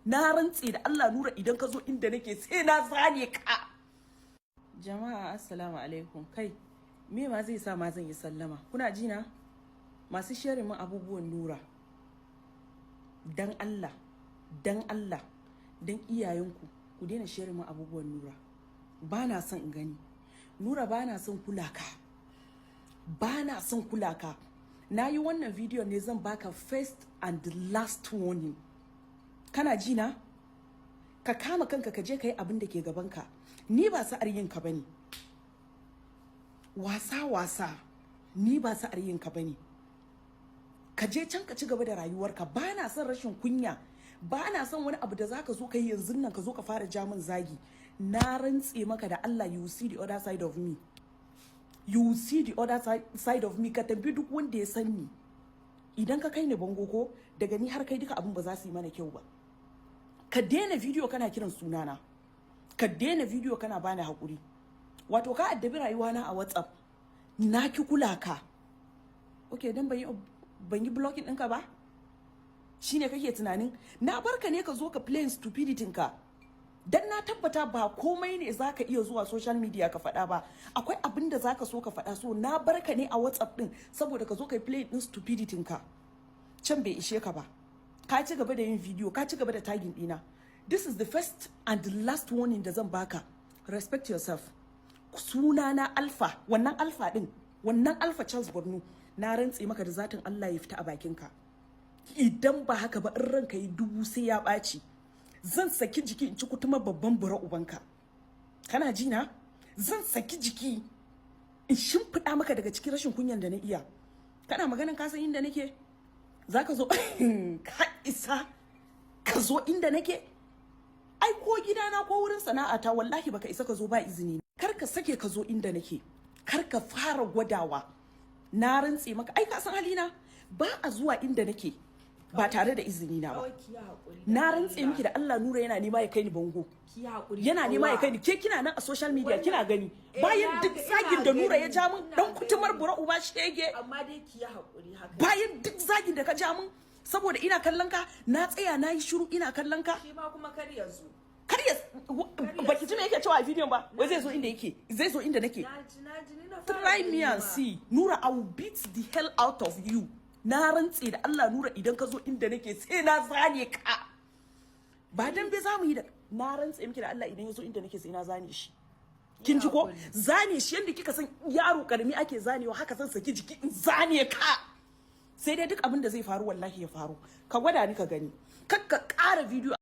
Na rantse da Allah, Nura, idan ka zo inda nake sai na zane ka. Jama'a, assalamu alaikum. Kai, me ma zai sa ma zan yi sallama? Kuna ji na? Masu sharing min abubuwan Nura, dan Allah, dan Allah, dan iyayenku, ku daina sharing min abubuwan Nura. Ba na son in gani. Nura, ba na son kula ka, ba na son kula ka. Na yi wannan bidiyon ne zan baka first and last warning. Kana ji na? Ka kama kanka, ka je ka yi abin da ke gabanka. Ni ba sa'ar yin ka bane. Wasa wasa, ni ba sa'ar yin ka bane. Ka je can ka ci gaba da rayuwarka. Ba na son rashin kunya, ba na son wani abu da zaka zo ka yi yanzu nan, ka zo ka fara ja min zagi. Na rantse maka da Allah, you see the other side of me, you see the other side of me. Ka tambi duk wanda ya san ni. Idan ka kai ni bango, ko daga ni har kai duka, abin ba za su yi mana kyau ba. Ka daina video kana kiran sunana, ka daina video kana bani hakuri. Wato ka addabi rayuwana a WhatsApp, na ki kula ka. Okay, dan ban yi blocking ɗinka ba shine kake tunanin na barka ne ka zo ka playing stupidity ka. Dan na tabbata ba komai ne zaka iya zuwa social media ka faɗa ba, akwai abin da zaka so ka faɗa. So na barka ne a WhatsApp din saboda ka zo ka play din stupidity ka. Can bai ishe ka ba, ka ci gaba da yin video, ka ci gaba da tagging dina. This is the first and the last warning da zan baka. Respect yourself. Sunana Alpha, wannan Alpha din, wannan Alpha Charles Borno. Na rantse maka da zatin Allah ya fita a bakinka. Idan ba haka ba, in ranka yi dubu sai ya ɓaci. Zan saki jiki in ci kutuma babban bura ubanka. Kana ji na? Zan saki jiki in shimfiɗa maka daga cikin rashin kunyan da na iya. Kana maganin ka san inda nake, zaka zo ka isa ka zo inda nake? Ai ko gidana ko wurin sana'ata, wallahi baka isa ka zo ba izini. Kar ka sake ka zo inda nake, kar ka fara gwadawa. Na rantse maka, ai ka san halina, ba a zuwa inda nake ba tare da izini na ba. Na rantse miki da Allah, Nura yana nema ya kai ni bango, yana nema ya kai ni. Ke kina nan a social media kina gani, bayan duk zagin da Nura ya ja min, dan kutumar bura uba shege. Amma dai ki yi hakuri haka. Bayan duk zagin da ka ja min, saboda ina kallon ka, na tsaya na yi shiru ina kallon ka. Shi ma kuma kar ya zo. Kar ya baki ji me yake cewa a bidiyon ba? Wai zai zo inda yake, zai zo inda nake. Na ji, na ji, ni na fara Try me gani and ma. see. Nura, I will beat the hell out of you. Na rantse da Allah, Nura, idan ka zo inda nake sai na zane ka. Ba dan bai zamu yi da. Na rantse miki da Allah, idan ya zo inda nake sai na zane shi. Kin ji ko? Zane shi yanda kika san yaro karami ake zanewa, haka zan saki jiki in zane ka. Sai dai duk abin da zai faru wallahi ya faru. Ka gwada ni ka gani. Kar ka ƙara video.